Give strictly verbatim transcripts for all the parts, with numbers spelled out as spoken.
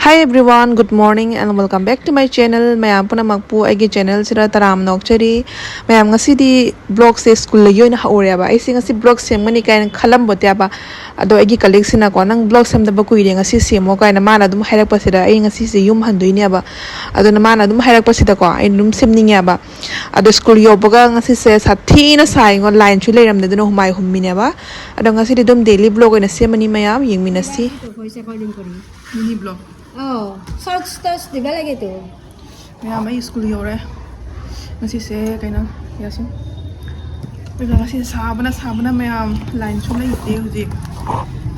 Hi everyone, good morning and welcome back to my channel. ꯃꯌꯥꯝ ꯄꯨꯝꯅꯃꯛꯄꯨ ꯑꯩꯒꯤ ꯆꯦꯅꯦꯜꯁꯤꯗ ꯇꯔꯥꯝꯅ ꯑꯣꯛꯆꯔꯤ꯫ ꯃꯌꯥꯝ, ꯉꯁꯤꯗꯤ ꯕ꯭ꯂꯣꯒꯁꯦ ꯁ꯭ꯀꯨꯜꯗꯒꯤ ꯑꯣꯏꯅ ꯍꯧꯔꯦꯕ꯫ ꯑꯩꯁꯦ ꯉꯁꯤ ꯕ꯭ꯂꯣꯒ ꯁꯦꯝꯒꯅꯤ ꯀꯥꯏꯅ ꯈꯜꯂꯝꯕꯣꯇꯦꯕ꯫ ꯑꯗꯣ ꯑꯩꯒꯤ ꯀꯂꯤꯛꯁꯤꯅꯀꯣ, "ꯅꯪ ꯕ꯭ꯂꯣꯒ ꯁꯦꯝꯗꯕ ꯀꯨꯏꯔꯦ, ꯉꯁꯤ ꯁꯦꯝꯃꯣ" ꯀꯥꯏꯅ ꯃꯥꯅ ꯑꯗꯨꯝ ꯍꯥꯏꯔꯛꯄꯁꯤꯗ, ꯑꯩ ꯉꯁꯤꯁꯦ ꯌꯨꯝ ꯍꯟꯗꯣꯏꯅꯦꯕ꯫ ꯑꯗꯨꯅ ꯃꯥꯅ ꯑꯗꯨꯝ ꯍꯥꯏꯔꯛꯄꯁꯤꯗꯀꯣ, ꯑꯩꯅ ꯑꯗꯨꯝ ꯁꯦꯝꯅꯤꯡꯉꯦꯕ꯫ ꯑꯗꯣ ꯁ꯭ꯀꯨꯜ ꯌꯧꯕꯒ ꯉꯁꯤꯁꯦ ꯁꯥꯊꯤꯅ ꯁꯥꯏꯉꯣ, ꯂꯥꯏꯟꯁꯨ ꯂꯩꯔꯝꯗꯦ, ꯑꯗꯨꯅ ꯍꯨꯃꯥꯏ ꯍꯨꯝꯃꯤꯅꯦꯕ꯫ ꯑꯗꯣ ꯉꯁꯤꯗꯤ ꯑꯗꯨꯝ ꯗꯦꯂꯤ ꯕ꯭ꯂꯣꯒ ꯑꯣꯏꯅ ꯁꯦꯝꯃꯅꯤ ꯃꯌꯥꯝ, ꯌꯦꯡꯃꯤꯟꯅꯁꯤ꯫ ꯑꯣ, ꯁꯔꯠꯁ ꯇꯔꯠꯁ ꯗꯤꯕ ꯂꯩꯒꯦ ꯇꯨ꯫ ꯃꯌꯥꯝ, ꯑꯩ ꯁ꯭ꯀꯨꯜ ꯌꯧꯔꯦ꯫ ꯉꯁꯤꯁꯦ ꯀꯩꯅꯣ, ꯌꯥꯁꯤꯟ꯫ ꯑꯗꯨꯒ ꯉꯁꯤ ꯁꯥꯕꯅ, ꯁꯥꯕꯅ ꯃꯌꯥꯝ, ꯂꯥꯏꯟꯁꯨ ꯂꯩꯇꯦ ꯍꯧꯖꯤꯛ꯫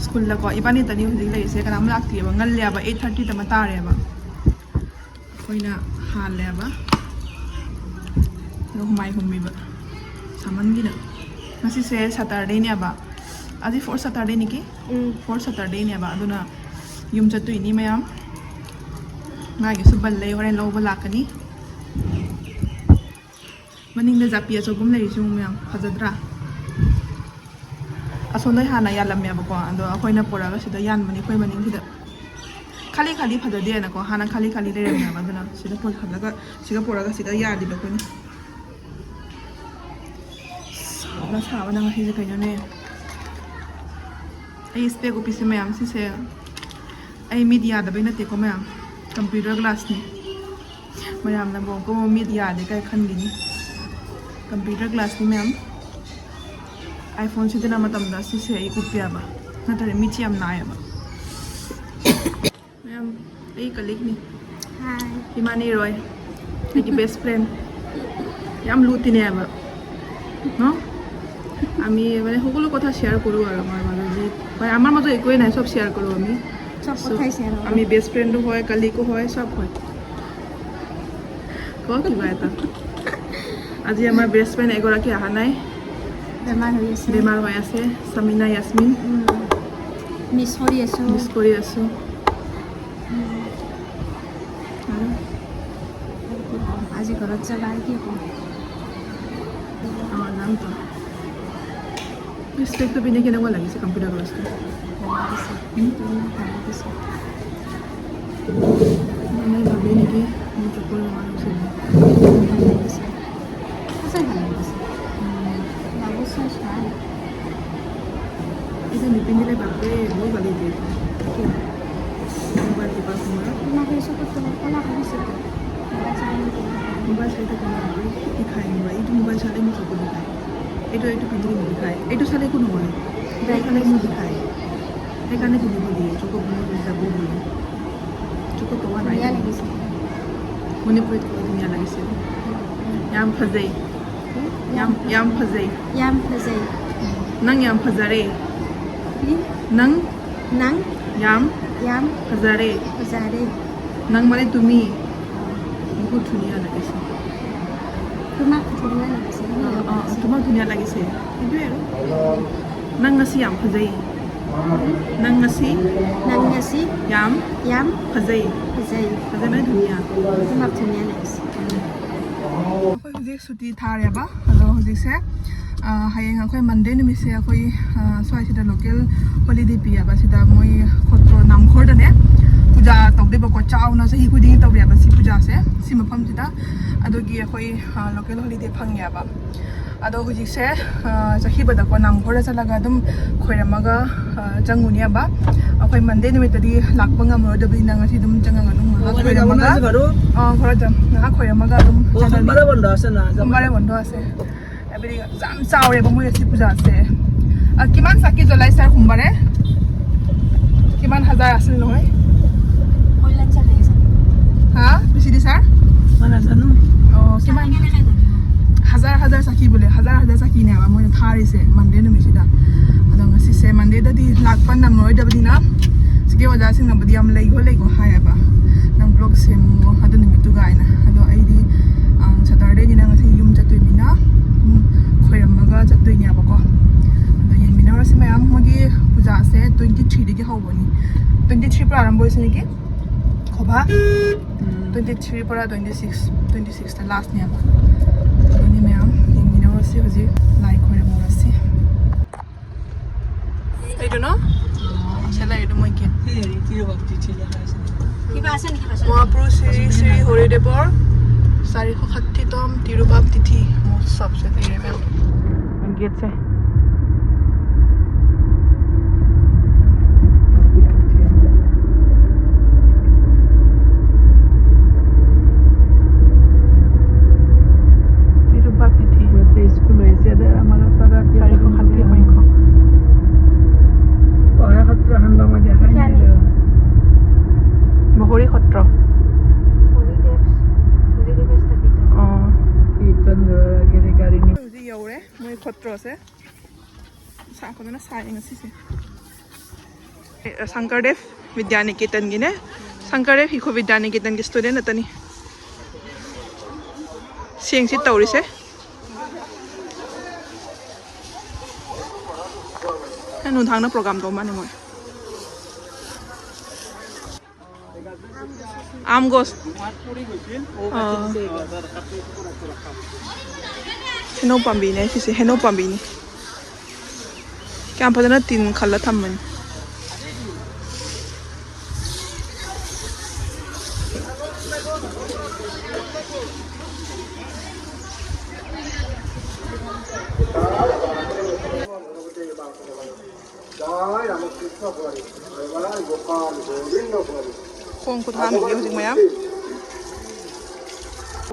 ꯁ꯭ꯀꯨꯜꯗꯀꯣ, ꯏꯕꯥꯅꯤꯇꯅꯤ ꯍꯧꯖꯤꯛ ꯂꯩꯔꯤꯁꯦ, ꯀꯅꯥꯝ ꯂꯥꯛꯇꯦꯕ, ꯉꯜꯂꯦꯕ, ꯑꯩꯠ ꯊꯥꯔꯇꯤꯗ ꯑꯃ ꯇꯥꯔꯦꯕ꯫ ꯑꯩꯈꯣꯏꯅ ꯍꯥꯜꯂꯦꯕ꯫ ꯑꯗꯣ ꯍꯨꯃꯥꯏ ꯍꯨꯝꯃꯤꯕ ꯁꯥꯃꯟꯒꯤꯅ꯫ ꯉꯁꯤꯁꯦ ꯁꯇꯔꯗꯦꯅꯦꯕ꯫ ꯑꯁꯤ ꯐꯣꯔ ꯁꯇꯔꯗꯦꯅꯤꯀꯤ? ꯎꯝ꯫ ꯐꯣꯔ ꯁꯇꯔꯗꯦꯅꯦꯕ, ꯑꯗꯨꯅ ꯌꯨꯝ ꯆꯠꯇꯣꯏꯅꯤ ꯃꯌꯥꯝ꯫ ꯃꯥꯒꯤꯁꯨ ꯕꯟ ꯂꯩ, ꯍꯣꯔꯦꯟ ꯂꯧꯕ ꯂꯥꯛꯀꯅꯤ꯫ ꯃꯅꯤꯡꯗ ꯖꯥꯄꯤ ꯑꯆꯧꯕ ꯑꯃ ꯂꯩꯔꯤꯁꯤ ꯌꯦꯡꯉꯨ ꯃꯌꯥꯝ, ꯐꯖꯗ꯭ꯔꯥ? ꯑꯁꯣꯝꯗꯩ ꯍꯥꯟꯅ ꯌꯥꯜꯂꯝꯃꯦꯕꯀꯣ, ꯑꯗꯣ ꯑꯩꯈꯣꯏꯅ ꯄꯨꯔꯛꯑꯒ ꯁꯤꯗ ꯌꯥꯟꯕꯅꯤ, ꯑꯩꯈꯣꯏ ꯃꯅꯤꯡꯁꯤꯗ꯫ ꯈꯥꯂꯤ ꯈꯥꯂꯤ ꯐꯖꯗꯦꯅꯀꯣ, ꯍꯥꯟꯅ ꯈꯥꯂꯤ ꯈꯥꯂꯤ ꯂꯩꯔꯝꯃꯦꯕ, ꯑꯗꯨꯅ ꯁꯤꯗ ꯄꯨꯈꯠꯂꯒ, ꯁꯤꯒ ꯄꯨꯔꯛꯑꯒ ꯁꯤꯗ ꯌꯥꯜꯂꯤꯕ ꯑꯩꯈꯣꯏꯅ꯫ ꯁꯥꯕꯅ ꯁꯥꯕꯅ ꯉꯁꯤꯁꯦ ꯀꯩꯅꯣꯅꯦ꯫ ꯑꯩ ꯏꯁꯄꯦꯛ ꯎꯞꯄꯤꯁꯦ ꯃꯌꯥꯝ, ꯁꯤꯁꯦ ꯑꯩ ꯃꯤꯠ ꯌꯥꯗꯕꯩ ꯅꯠꯇꯦꯀꯣ ꯃꯌꯥꯝ, ꯀꯝꯄ꯭ꯌꯨꯇꯔ ꯒ꯭ꯂꯥꯁꯅꯤ꯫ ꯃꯌꯥꯝꯅ ꯕꯣꯛꯀꯣ ꯃꯤꯠ ꯌꯥꯗꯦ ꯀꯥꯏ ꯈꯟꯈꯤꯅꯤ꯫ ꯀꯝꯄ꯭ꯌꯨꯇꯔ ꯒ꯭ꯂꯥꯁꯅꯤ ꯃꯌꯥꯝ꯫ ꯑꯥꯏꯐꯣꯟ ꯁꯤꯖꯤꯟꯅ ꯃꯇꯝꯗ ꯁꯤꯁꯦ ꯑꯩ ꯎꯞꯄꯦꯕ, ꯅꯠꯇ꯭ꯔꯗꯤ ꯃꯤꯠꯁꯦ ꯌꯥꯝ ꯅꯥꯏꯌꯦꯕ꯫ ꯃꯌꯥꯝ, ꯑꯩ ꯀꯂꯤꯛꯅꯤ꯫ ꯍꯥꯏ꯫ ꯏꯃꯥꯅꯤ ꯔꯣꯏ, ꯑꯩꯒꯤ ꯕꯦꯁ ꯐ꯭ꯔꯦꯟ꯫ ꯌꯥꯝ ꯂꯨ ꯇꯤꯟꯅꯩ ꯍꯥꯏꯕ, ন? আমি মানে সকলো কথা শ্বেয়াৰ কৰোঁ আৰু আমাৰ মাজত যি হয়, আমাৰ মাজত একোৱেই নাই, চব শ্বেয়াৰ কৰোঁ আমি। চব So, কথাই শ্বেয়াৰ কৰোঁ। আমি বেষ্ট ফ্ৰেণ্ডো হয়, কালিকো হয়, চব হয়। ক কিবা এটা। আজি আমাৰ বেষ্ট ফ্ৰেণ্ড এগৰাকী অহা নাই, বেমাৰ হৈ আছে। বেমাৰ হৈ আছে। চামিনা য়াসমিন। উম। মিছ কৰি আছোঁ। মিছ কৰি আছোঁ। উম। আৰু? আৰু কি ক'ম? আজি ঘৰত যাবা আৰু কি ক'ম? অ, যাম তো। স্পেকটো পিন্ধি কেনেকুৱা লাগিছে কম্পিউটাৰ ক্লাছটো? ভাল লাগিছে। হুম? তুমি ভাল লাগিছে। চাই থাকে না, বিষায় মোৰ, এইটো মোবাইল চালে মোৰ চকু বিষায়, এইটো, এইটো পিন্ধিলে মোৰ বিষায়, এইটো চালে একো নহয়, এইটো চালে মোৰ বিষায়, সেইকাৰণে পিন্ধিব দিয়ে, চকু পিন্ধিব যাব বুলি। চকু পোৱা নাই। ধুনীয়া লাগিছে। মণিপুৰীত ক'ব ধুনীয়া লাগিছে। ꯌꯥꯝ ꯐꯖꯩ꯫ ꯌꯥꯝ, ꯌꯥꯝ ꯐꯖꯩ꯫ ꯌꯥꯝ ꯐꯖꯩ꯫ ꯅꯪ ꯌꯥꯝ ꯐꯖꯔꯦ꯫ ꯅꯪ ꯅꯪ ꯌꯥꯝ ꯌꯥꯝ ꯐꯖꯔꯦ꯫ ꯐꯖꯔꯦ꯫ ꯅꯪ মানে তুমি। বহুত ধুনীয়া লাগিছে। তোমাক ধুনীয়া লাগিছে। অ, অ, তোমাক ধুনীয়া লাগিছে। সেইটোৱে আৰু। ꯅꯪ ꯉꯁꯤ ꯌꯥꯝ ꯐꯖꯩ꯫ ꯅꯪ ꯉꯁꯤ ꯅꯪ ꯉꯁꯤ ꯌꯥꯝ ꯌꯥꯝ ꯐꯖꯩ꯫ ꯐꯖꯩ꯫ ꯐꯖꯩ ꯃꯥꯅꯦ ꯙꯨꯅꯤꯌꯥ꯫ ꯌꯥꯝ ꯙꯨꯅꯤꯌꯥ ꯂꯩꯁꯤ꯫ ꯑꯩꯈꯣꯏ ꯍꯧꯖꯤꯛ ꯁꯨꯇꯤ ꯊꯥꯔꯦꯕ꯫ ꯑꯗꯣ ꯍꯧꯖꯤꯛꯁꯦ, ꯑ, ꯍꯌꯦꯡ ꯑꯩꯈꯣꯏ ꯃꯟꯗꯦ ꯅꯨꯃꯤꯠꯁꯦ ꯑꯩꯈꯣꯏ, ꯑ, ꯁ꯭ꯋꯥꯏꯁꯤꯗ ꯂꯣꯀꯦꯜ ꯍꯣꯂꯤꯗꯦ ꯄꯤꯌꯦꯕ꯫ ꯁꯤꯗ ꯃꯣꯏ ꯈꯣꯠꯇꯣ ꯅꯥꯝꯈꯣꯔꯗꯅꯦ ꯄꯨꯖꯥ ꯇꯧꯗꯣꯏꯕꯀꯣ꯫ ꯆꯥꯎꯅ ꯆꯍꯤ ꯈꯨꯗꯤꯡꯒꯤ ꯇꯧꯔꯦꯕ ꯁꯤ ꯄꯨꯖꯥꯁꯦ, ꯁꯤ ꯃꯐꯝꯁꯤꯗ꯫ ꯑꯗꯨꯒꯤ ꯑꯩꯈꯣꯏ, ꯑ, ꯂꯣꯀꯦꯜ ꯍꯣꯂꯤꯗꯦ ꯐꯪꯉꯦꯕ꯫ ꯑꯗꯣ ꯍꯧꯖꯤꯛꯁꯦ, ꯑ, ꯆꯠꯈꯤꯕꯗꯀꯣ ꯅꯥꯝꯈꯣꯔꯗ ꯆꯠꯂꯒ ꯑꯗꯨꯝ ꯈꯣꯏꯔꯝꯃꯒ, ꯑ, ꯆꯪꯉꯨꯅꯦꯕ꯫ ꯑꯩꯈꯣꯏ ꯃꯟꯗꯦ ꯅꯨꯃꯤꯠꯇꯗꯤ ꯂꯥꯛꯄ ꯉꯝꯃꯔꯣꯏꯗꯕꯅꯤꯅ ꯉꯁꯤ ꯑꯗꯨꯝ ꯆꯪꯉꯒ ꯑꯗꯨꯝ ꯉꯥꯏꯍꯥꯛ ꯈꯣꯏꯔꯝꯃꯒ, ꯑ, ꯈꯔ ꯆꯪ-, ꯉꯥꯏꯍꯥꯛ ꯈꯣꯏꯔꯝꯃꯒ ꯑꯗꯨꯝ ꯆꯠꯂꯅꯤ꯫ সোমবাৰে বন্ধ আছে। ꯍꯥꯏꯕꯗꯤ ꯌꯥꯝ ꯆꯥꯎꯔꯦꯕ ꯃꯣꯏ ꯑꯁꯤ ꯄꯨꯖꯥꯁꯦ꯫ ꯑ, কিমান চাকি জ্বলাইছে সোমবাৰে? কিমান হাজাৰ আছিল নহয়? হা? বেছি দিছা? মই নাজানো। অ, কিমান? হাজাৰ হাজাৰ চাকি বোলে, হাজাৰ হাজাৰ চাকিꯅꯦꯕ ꯃꯣꯏꯅ ꯊꯥꯔꯤꯁꯦ ꯃꯟꯗꯦ ꯅꯨꯃꯤꯠꯁꯤꯗ꯫ ꯑꯗꯣ ꯉꯁꯤꯁꯦ ꯃꯟꯗꯦꯗꯗꯤ ꯂꯥꯛꯄ ꯅꯪꯉꯔꯣꯏꯗꯕꯅꯤꯅ ꯁꯤꯒꯤ ꯑꯣꯖꯥꯁꯤꯡꯅꯕꯨꯗꯤ ꯌꯥꯝ ꯂꯩꯒꯣ ꯂꯩꯒꯣ ꯍꯥꯏꯌꯦꯕ, "ꯅꯪ ꯕ꯭ꯂꯣꯛ ꯁꯦꯝꯃꯣ ꯑꯗꯨ ꯅꯨꯃꯤꯠꯇꯨꯒ" ꯍꯥꯏꯅ꯫ ꯑꯗꯣ ꯑꯩꯗꯤ, ꯑ, ꯁꯇꯔꯗꯦꯅꯤꯅ ꯉꯁꯤ ꯌꯨꯝ ꯆꯠꯇꯣꯏꯅꯤꯅ ꯑꯗꯨꯝ ꯈꯣꯏꯔꯝꯃꯒ ꯆꯠꯇꯣꯏꯅꯦꯕꯀꯣ꯫ ꯑꯗꯣ ꯌꯦꯡꯃꯤꯟꯅꯔꯁꯤ ꯃꯌꯥꯝ꯫ ꯃꯣꯏꯒꯤ ꯄꯨꯖꯥꯁꯦ ꯇ꯭ꯋꯦꯟꯇꯤ ꯊ꯭ꯔꯤꯗꯒꯤ ꯍꯧꯕꯅꯤ꯫ ꯇ꯭ꯋꯦꯟꯇꯤ ꯊ꯭ꯔꯤ পৰা আৰম্ভ হৈছে নেকি? খোভা? টুৱেণ্টি থ্ৰীৰ পৰা টুৱেণ্টি ছিক্স, টুৱেণ্টি ছিক্সꯇ ꯂꯥꯁꯅꯦꯕ꯫ ꯑꯗꯨꯅꯤ ꯃꯌꯥꯝ ꯌꯦꯡꯃꯤꯟꯅꯔꯁꯤ ꯍꯧꯖꯤꯛ ꯂꯥꯏ ꯈꯣꯏꯔꯝꯃꯨꯔꯁꯤ꯫ এইটো ন? চেলা এইটো মই কি? কিবা আছে নেকি পাছত? মহাপুৰুষ শ্ৰী শ্ৰী হৰিদেৱৰ চাৰিশ ষাঠিতম তিৰুভাৱ তিথি মহোৎসৱ চেলিব্ৰেট। গেট চাই। ꯈꯣꯠꯇ꯭ꯔꯣꯁꯦ? ꯁꯥ ꯐꯖꯅ ꯁꯥꯏꯌꯦ ꯉꯁꯤꯁꯦ꯫ ꯁꯪꯀꯔꯗꯦꯕ ꯕꯤꯗ꯭ꯌꯥꯅꯤꯀꯦꯇꯟꯒꯤꯅꯦ꯫ ꯁꯪꯀꯔꯗꯦꯕ ꯍꯤꯈꯨ ꯕꯤꯗ꯭ꯌꯥꯅꯤꯀꯦꯇꯟꯒꯤ ꯁ꯭ꯇꯨꯗꯦꯟ ꯉꯥꯛꯇꯅꯤ꯫ ꯁꯦꯡꯁꯤ ꯇꯧꯔꯤꯁꯦ꯫ ꯅꯨꯡꯗꯥꯡꯅ ꯄ꯭ꯔꯣꯒ꯭ꯔꯥꯝ ꯇꯧ ꯃꯥꯅꯤ ꯃꯣꯏ꯫ ꯑꯥꯝ ꯒꯣꯁ꯫ ꯑꯥ꯫ ꯍꯩꯅꯧ ꯄꯥꯝꯕꯤꯅꯦ ꯁꯤꯁꯦ, ꯍꯩꯅꯧ ꯄꯥꯝꯕꯤꯅꯤ꯫ ꯀꯌꯥꯝ ꯐꯖꯅ ꯇꯤꯟ ꯈꯜꯂ ꯊꯝꯕꯅꯤ꯫ ꯈꯣꯡ ꯈꯨꯠ ꯍꯥꯝꯈꯤꯒꯦ ꯍꯧꯖꯤꯛ ꯃꯌꯥꯝ꯫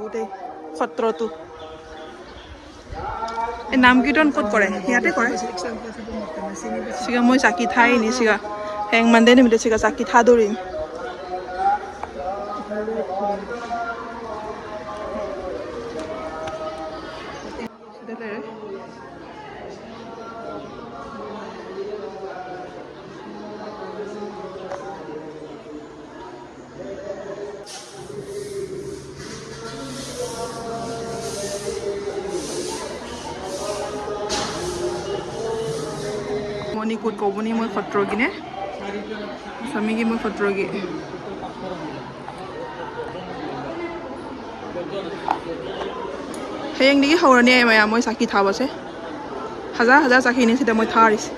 ꯎꯗꯦ꯫ ꯈꯣꯠꯇ꯭ꯔꯣ ꯇꯨ꯫ ꯑꯦ, ꯅꯥꯝ ꯀꯤꯔꯇꯟ ꯀꯣꯠ ꯀꯣꯔꯦ? ꯌꯥꯇꯦ ꯀꯣꯔꯦ? ꯁꯤꯒ ꯃꯣꯏ ꯆꯥꯛꯀꯤ ꯊꯥꯏꯅꯤ ꯁꯤꯒ꯫ ꯍꯌꯦꯡ ꯃꯟꯗꯦ ꯅꯨꯃꯤꯠꯇ ꯁꯤꯒ ꯆꯥꯛꯀꯤ ꯊꯥꯗꯣꯔꯤꯅꯤ꯫ ꯁꯤꯗ ꯂꯩꯔꯦ꯫ ꯃꯣꯅꯤꯀꯨꯠ ꯀꯧꯕꯅꯤ ꯃꯣꯏ ꯈꯣꯠꯇ꯭ꯔꯣꯒꯤꯅꯦ꯫ ꯁ꯭ꯋꯥꯃꯤꯒꯤ ꯃꯣꯏ ꯈꯣꯠꯇ꯭ꯔꯣꯒꯤ꯫ ꯍꯌꯦꯡꯗꯒꯤ ꯍꯧꯔꯅꯤ ꯃꯌꯥꯝ ꯃꯣꯏ ꯆꯥꯛꯀꯤ ꯊꯥꯕꯁꯦ꯫ ꯍꯖꯥꯔ ꯍꯖꯥꯔ ꯆꯥꯛꯀꯤꯅꯤ ꯁꯤꯗ ꯃꯣꯏ ꯊꯥꯔꯤꯁꯦ꯫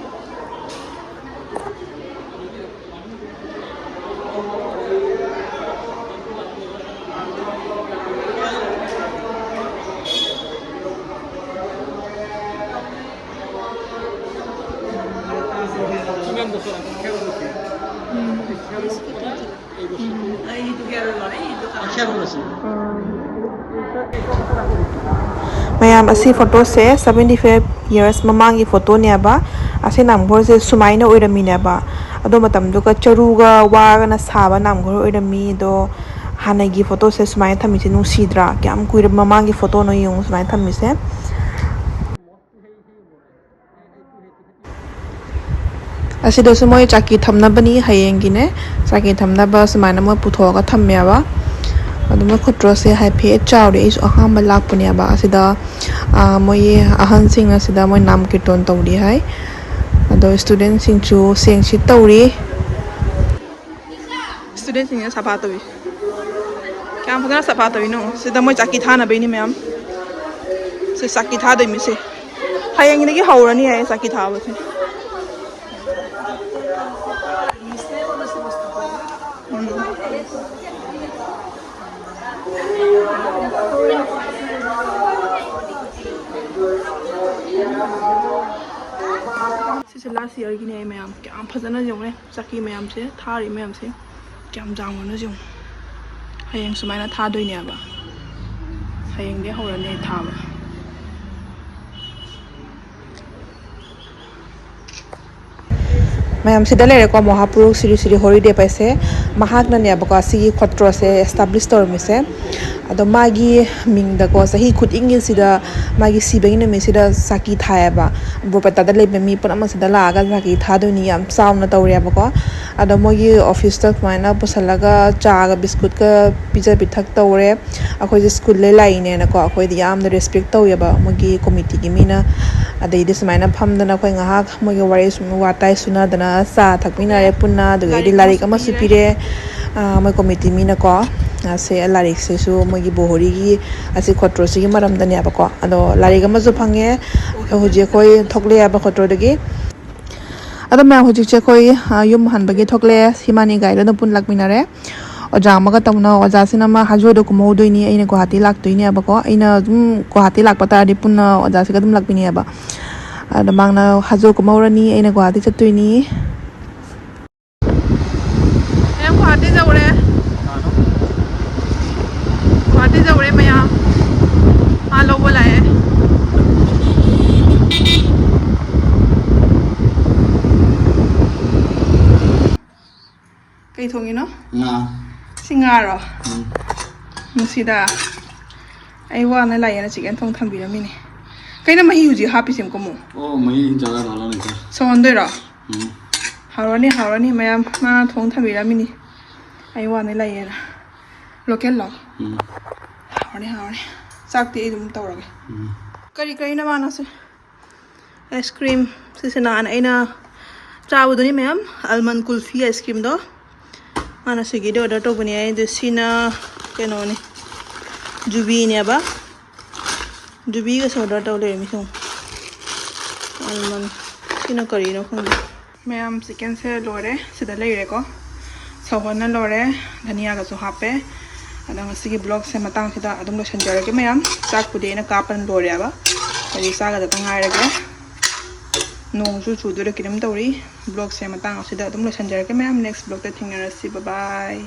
ꯃꯌꯥꯝ, ꯑꯁꯤ ꯐꯣꯇꯣꯁꯦ seventy five years ꯃꯃꯥꯡꯒꯤ ꯐꯣꯇꯣꯅꯦꯕ꯫ ꯑꯁꯤ ꯅꯝꯒꯣꯜꯁꯦ ꯁꯨꯃꯥꯏꯅ ꯑꯣꯏꯔꯝꯃꯤꯅꯦꯕ꯫ ꯑꯗꯣ ꯃꯇꯝꯗꯨꯒ ꯆꯔꯨꯒ ꯋꯥꯒꯅ ꯁꯥꯕ ꯅꯝꯒꯣꯜ ꯑꯣꯏꯔꯝꯃꯤ꯫ ꯑꯗꯣ ꯍꯥꯟꯅꯒꯤ ꯐꯣꯇꯣꯁꯦ ꯁꯨꯃꯥꯏꯅ ꯊꯝꯃꯤꯁꯦ ꯅꯨꯡꯁꯤꯗ꯭ꯔꯥ? ꯀꯌꯥꯝ ꯀꯨꯏꯔꯕ ꯃꯃꯥꯡꯒꯤ ꯐꯣꯇꯣꯅꯣ ꯌꯦꯡꯉꯨ ꯁꯨꯃꯥꯏꯅ ꯊꯝꯃꯤꯁꯦ꯫ ꯁꯤꯗꯁꯨ ꯃꯣꯏ ꯆꯥꯀꯤ ꯊꯝꯅꯕꯅꯤ, ꯍꯌꯦꯡꯒꯤꯅꯦ꯫ ꯆꯥꯀꯤ ꯊꯝꯅꯕ ꯁꯨꯃꯥꯏꯅ ꯃꯣꯏ ꯄꯨꯊꯣꯛꯑꯒ ꯊꯝꯃꯦꯕ꯫ ꯑꯗꯣ ꯃꯣꯏ ꯈꯨꯇ꯭ꯔꯣꯁꯦ ꯍꯥꯏꯐꯦꯠ ꯆꯥꯎꯔꯦ꯫ ꯑꯩꯁꯨ ꯑꯍꯥꯟꯕ ꯂꯥꯛꯄꯅꯦꯕ ꯑꯁꯤꯗ꯫ ꯑꯥ, ꯃꯣꯏꯒꯤ ꯑꯍꯟꯁꯤꯡ ꯑꯁꯤꯗ ꯃꯣꯏ ꯅꯥꯝ ꯀꯤꯔꯇꯣꯟ ꯇꯧꯔꯤ ꯍꯥꯏ꯫ ꯑꯗꯣ ꯁ꯭ꯇꯨꯗꯦꯟꯁꯤꯡꯁꯨ ꯁꯦꯡ ꯁꯤꯠ ꯇꯧꯔꯤ꯫ ꯁ꯭ꯇꯨꯗꯦꯟꯁꯤꯡꯅ ꯁꯥꯐꯥ ꯇꯧꯏ꯫ ꯀꯌꯥꯝ ꯐꯖꯅ ꯁꯥꯐꯥ ꯇꯧꯏꯅꯣ꯫ ꯁꯤꯗ ꯃꯣꯏ ꯆꯥꯀꯤ ꯊꯥꯅꯕꯩꯅꯤ ꯃꯌꯥꯝ꯫ ꯁꯤ ꯆꯥꯀꯤ ꯊꯥꯗꯣꯏ ꯃꯤꯁꯦ꯫ ꯍꯌꯦꯡꯗꯒꯤ ꯍꯧꯔꯅꯤ ꯍꯥꯏꯌꯦ ꯆꯥꯀꯤ ꯊꯥꯕꯁꯦ꯫ ꯎꯝ꯫ ꯁꯤꯁꯦ ꯂꯥꯁ ꯌꯔꯒꯤꯅꯦ ꯃꯌꯥꯝ꯫ ꯀꯌꯥꯝ ꯐꯖꯅ ꯌꯦꯡꯉꯨꯅꯦ꯫ ꯆꯥꯀꯤ ꯃꯌꯥꯝꯁꯦ, ꯊꯥꯔꯤ ꯃꯌꯥꯝꯁꯦ ꯀꯌꯥꯝ ꯆꯥꯎꯅꯣ ꯌꯦꯡꯉꯨ꯫ ꯍꯌꯦꯡ ꯁꯨꯃꯥꯏꯅ ꯊꯥꯗꯣꯏꯅꯦꯕ꯫ ꯍꯌꯦꯡꯗꯤ ꯍꯧꯔꯅꯤ ꯊꯥꯕ꯫ ꯃꯌꯥꯝ ꯁꯤꯗ ꯂꯩꯔꯦꯀꯣ, ꯃꯍꯥꯄꯨꯔꯨꯁ ꯁ꯭ꯔꯤ ꯁ꯭ꯔꯤ ꯍꯣꯔꯤꯗꯦꯕ ꯍꯥꯏꯁꯦ꯫ ꯃꯍꯥꯛꯅꯅꯦꯕꯀꯣ ꯁꯤꯒꯤ ꯈꯣꯇ꯭ꯔꯣꯁꯦ ꯑꯦꯁꯇꯥꯕ꯭ꯂꯤꯁ ꯇꯧꯔꯝꯃꯤꯁꯦ꯫ ꯑꯗꯣ ꯃꯥꯒꯤ ꯃꯤꯡꯗꯀꯣ ꯆꯍꯤ ꯈꯨꯗꯤꯡꯒꯤ ꯁꯤꯗ ꯃꯥꯒꯤ ꯁꯤꯕꯒꯤ ꯅꯨꯃꯤꯠꯁꯤꯗ ꯆꯥꯀꯤ ꯊꯥꯏꯌꯦꯕ꯫ ꯕꯣꯔꯄꯦꯇꯥꯗ ꯂꯩꯕ ꯃꯤ ꯄꯨꯝꯅꯃꯛꯁꯤꯗ ꯂꯥꯛꯑꯒ ꯆꯥꯀꯤ ꯊꯥꯗꯣꯏꯅꯤ, ꯌꯥꯝ ꯆꯥꯎꯅ ꯇꯧꯔꯦꯕꯀꯣ꯫ ꯑꯗꯣ ꯃꯣꯏꯒꯤ ꯑꯣꯐꯤꯁꯇ ꯁꯨꯃꯥꯏꯅ ꯄꯨꯁꯜꯂꯒ ꯆꯥꯒ ꯕꯤꯁꯀꯨꯠꯀ ꯄꯤꯖ ꯄꯤꯊꯛ ꯇꯧꯔꯦ꯫ ꯑꯩꯈꯣꯏꯁꯦ ꯁ꯭ꯀꯨꯜꯗꯩ ꯂꯥꯛꯏꯅꯦꯅꯀꯣ, ꯑꯩꯈꯣꯏꯗꯤ ꯌꯥꯝꯅ ꯔꯦꯁꯄꯦꯛ ꯇꯧꯋꯦꯕ ꯃꯣꯏꯒꯤ ꯀꯣꯃꯤꯇꯤꯒꯤ ꯃꯤꯅ꯫ ꯑꯗꯩꯗꯤ ꯁꯨꯃꯥꯏꯅ ꯐꯝꯗꯅ ꯑꯩꯈꯣꯏ ꯉꯥꯏꯍꯥꯛ ꯃꯣꯏꯒꯤ ꯋꯥꯔꯤ ꯁꯨꯝ ꯋꯥꯇꯥꯏ ꯁꯨꯅꯗꯅ ꯆꯥ ꯊꯛꯃꯤꯟꯅꯔꯦ ꯄꯨꯟꯅ, ꯑꯗꯨꯗꯒꯤꯗꯤ ꯂꯥꯏꯔꯤꯛ ꯑꯃꯁꯨ ꯄꯤꯔꯦ꯫ ꯑꯥ, ꯃꯣꯏ ꯀꯣꯃꯤꯇꯤ ꯃꯤꯅꯀꯣ꯫ ꯑꯁꯦ ꯂꯥꯏꯔꯤꯛꯁꯤꯁꯨ ꯃꯣꯏꯒꯤ ꯕꯣꯍꯣꯔꯤꯒꯤ ꯑꯁꯤ ꯈꯣꯇ꯭ꯔꯣꯁꯤꯒꯤ ꯃꯔꯝꯗꯅꯦꯕꯀꯣ꯫ ꯑꯗꯣ ꯂꯥꯏꯔꯤꯛ ꯑꯃꯁꯨ ꯐꯪꯉꯦ꯫ ꯑꯗꯣ ꯍꯧꯖꯤꯛ ꯑꯩꯈꯣꯏ ꯊꯣꯛꯂꯛꯑꯦꯕ ꯈꯣꯇ꯭ꯔꯣꯗꯒꯤ꯫ ꯑꯗꯣ ꯃꯌꯥꯝ, ꯍꯧꯖꯤꯛꯁꯦ ꯑꯩꯈꯣꯏ, ꯑ, ꯌꯨꯝ ꯍꯟꯕꯒꯤ ꯊꯣꯛꯂꯛꯑꯦ꯫ ꯏꯕꯥꯅꯤ ꯒꯥꯔꯤꯗ ꯑꯗꯨꯝ ꯄꯨꯟ ꯂꯥꯛꯃꯤꯟꯅꯔꯦ꯫ ꯑꯣꯖꯥ ꯑꯃꯒ ꯇꯧꯅ, ꯑꯣꯖꯥꯁꯤꯅ ꯃꯥ ꯍꯥꯖꯣꯗ ꯀꯨꯝꯍꯧꯗꯣꯏꯅꯤ, ꯑꯩꯅ ꯒꯨꯋꯥꯍꯥꯇꯤ ꯂꯥꯛꯇꯣꯏꯅꯦꯕꯀꯣ꯫ ꯑꯩꯅ ꯑꯗꯨꯝ ꯒꯨꯋꯥꯍꯥꯇꯤ ꯂꯥꯛꯄ ꯇꯥꯔꯗꯤ ꯄꯨꯟꯅ ꯑꯣꯖꯥꯁꯤꯒ ꯑꯗꯨꯝ ꯂꯥꯛꯃꯤꯟꯅꯩꯌꯦꯕ꯫ ꯑꯗꯣ ꯃꯥꯅ ꯍꯥꯖꯣ ꯀꯨꯝꯍꯧꯔꯅꯤ, ꯑꯩꯅ ꯒꯨꯋꯥꯍꯥꯇꯤ ꯆꯠꯇꯣꯏꯅꯤ꯫ ꯃꯌꯥꯝ, ꯒꯨꯋꯥꯍꯥꯇꯤ ꯌꯧꯔꯦ꯫ ꯒꯨꯋꯥꯍꯥꯇꯤ ꯌꯧꯔꯦ ꯃꯌꯥꯝ꯫ ꯃꯥ ꯂꯧꯕ ꯂꯥꯛꯑꯦ꯫ ꯀꯩ ꯊꯣꯡꯉꯤꯅꯣ? ꯉꯥ꯫ ꯁꯤ ꯉꯥꯔꯣ? ꯎꯝ꯫ ꯅꯨꯡꯁꯤꯗ꯫ ꯑꯩ ꯋꯥꯅ ꯂꯥꯛꯑꯦꯅ chicken ꯊꯣꯡ ꯊꯝꯕꯤꯔꯝꯃꯤꯅꯦ꯫ ꯀꯩꯅꯣ ꯃꯍꯤ ꯍꯧꯖꯤꯛ ꯍꯥꯞꯄꯤꯁꯦ ꯑꯃꯨꯛꯀ ꯑꯃꯨꯛ? ꯑꯣ, ꯃꯍꯤ ꯖꯒꯥ ꯂꯣꯜꯂꯝꯃꯤꯀꯣ꯫ ꯁꯧꯍꯟꯗꯣꯏꯔꯣ? ꯎꯝ꯫ ꯍꯥꯎꯔꯅꯤ, ꯍꯥꯎꯔꯅꯤ ꯃꯌꯥꯝ꯫ ꯃꯥ ꯊꯣꯡ ꯊꯝꯕꯤꯔꯝꯃꯤꯅꯤ꯫ ꯑꯩ ꯋꯥꯅ ꯂꯩꯌꯦꯅ꯫ ꯂꯣꯀꯦꯜꯂꯣ? ꯎꯝ꯫ ꯍꯥꯎꯔꯅꯤ, ꯍꯥꯎꯔꯅꯤ꯫ ꯆꯥꯛꯇꯤ ꯑꯩ ꯑꯗꯨꯝ ꯇꯧꯔꯒꯦ꯫ ꯎꯝ꯫ ꯀꯔꯤ ꯀꯔꯤꯅꯣ ꯃꯥꯅꯁꯦ? Ice cream. ꯁꯤꯁꯦ ꯅꯍꯥꯟ ꯑꯩꯅ ꯆꯥꯕꯗꯨꯅꯤ ꯃꯌꯥꯝ꯫ ꯑꯜꯃꯟ ꯀꯨꯜꯐꯤ ꯑꯥꯏꯁ ꯀ꯭ꯔꯤꯝꯗꯣ꯫ ꯃꯥꯅ ꯁ꯭ꯋꯤꯒꯤꯗ ꯑꯣꯔꯗꯔ ꯇꯧꯕꯅꯦ꯫ ꯑꯩꯗꯣ ꯁꯤꯅ ꯀꯩꯅꯣꯅꯦ꯫ ꯖꯨꯕꯤꯅꯦꯕ꯫ ꯖꯨꯕꯤꯒꯁꯨ ꯑꯣꯔꯗꯔ ꯇꯧ ꯂꯩꯔꯝꯃꯤ ꯁꯨꯝ꯫ ꯑꯜꯃꯟ꯫ ꯁꯤꯅ ꯀꯔꯤꯅꯣ ꯈꯪꯗꯦ꯫ ꯃꯌꯥꯝ ꯆꯤꯛꯀꯟꯁꯦ ꯂꯣꯏꯔꯦ꯫ ꯁꯤꯗ ꯂꯩꯔꯦꯀꯣ꯫ ꯁꯧꯍꯣꯟꯅ ꯂꯣꯏꯔꯦ꯫ ꯙꯅꯤꯌꯥꯒꯁꯨ ꯍꯥꯞꯄꯦ꯫ ꯑꯗꯣ ꯉꯁꯤꯒꯤ ꯕ꯭ꯂꯣꯒꯁꯦ ꯃꯇꯥꯡꯁꯤꯗ ꯑꯗꯨꯝ ꯂꯣꯏꯁꯤꯟꯖꯔꯒꯦ ꯃꯌꯥꯝ꯫ ꯆꯥꯛꯄꯨꯗꯤ ꯑꯩꯅ ꯀꯥꯞꯄꯅ ꯂꯣꯏꯔꯦꯕ꯫ ꯍꯧꯖꯤꯛ ꯆꯥꯒꯗꯕ ꯉꯥꯏꯔꯒꯦ꯫ ꯅꯣꯡꯁꯨ ꯆꯨꯗꯣꯏꯔꯥ ꯀꯩꯅꯣꯝ ꯇꯧꯔꯤ꯫ ꯕ꯭ꯂꯣꯒꯁꯦ ꯃꯇꯥꯡ ꯑꯁꯤꯗ ꯑꯗꯨꯝ ꯂꯣꯏꯁꯤꯟꯖꯔꯒꯦ ꯃꯌꯥꯝ꯫ ꯅꯦꯛꯁ ꯕ꯭ꯂꯣꯒꯇ ꯊꯦꯡꯅꯔꯁꯤ꯫ ꯕꯥꯏ ꯕꯥꯏ꯫